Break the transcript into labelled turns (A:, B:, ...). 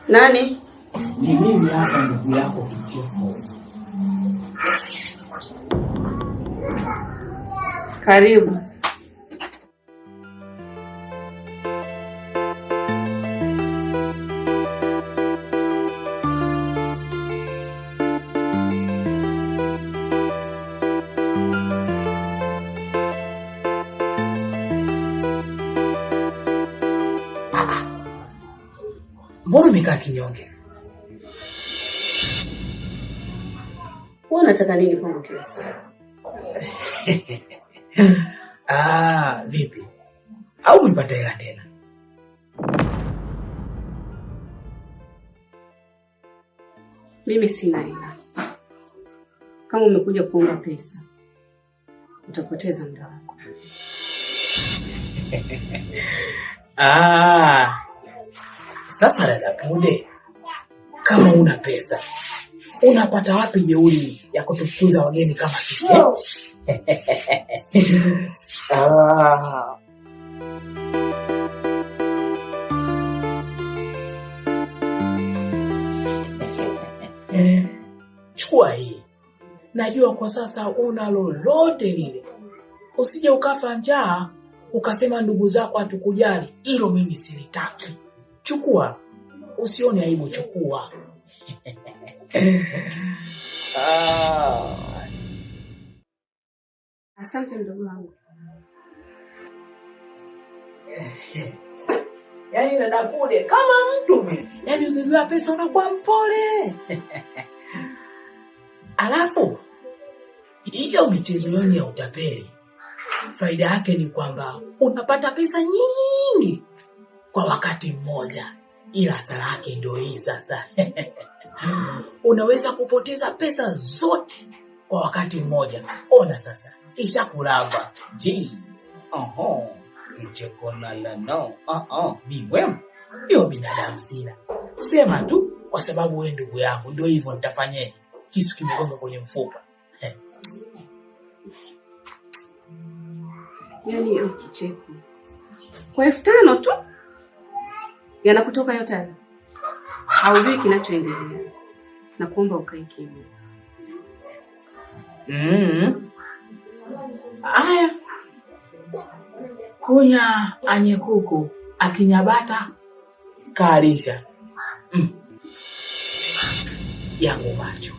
A: Nani?
B: Ni mimi hapa ndugu yako Kicheko.
A: Karibu.
B: Mbona umekaa kinyonge?
A: Wewe unataka nini kwangu kila siku?
B: Ah, vipi? Au umepata hela tena?
A: Mimi sina hela. Kama umekuja kuomba pesa, utapoteza muda wako.
B: Ah. Sasa dada Pude, kama una pesa unapata wapi jeuri ya kutufukuza wageni kama sisi? Ah. Chukua hii, najua kwa sasa una lolote lile, usije ukafa njaa ukasema ndugu zako hatukujali. Hilo mimi silitaki. Chukua, usione aibu, chukua. Ah.
A: Asante mdogo wangu.
B: Yaani dada Fude kama mtu vile, yaani ukipewa pesa unakuwa mpole. Alafu hiyo michezo yenu ya utapeli faida yake ni kwamba unapata pesa nyingi kwa wakati mmoja, ila hasara yake ndio hii sasa. Unaweza kupoteza pesa zote kwa wakati mmoja. Ona sasa, kisha kulamba ji oho kicheko la la no oh, mi wewe hiyo binadamu sina, sema tu kwa sababu wewe ndugu yangu, ndio hivyo, nitafanyeje? Kisu kimegonga kwenye mfupa.
A: Yaani hiyo kicheko kwa 5,000 tu yanakutoka yote hayo, haujui kinachoendelea. Nakuomba ukae kimya.
B: Aya, kunya anyekuku akinyabata kaarisha yangu macho.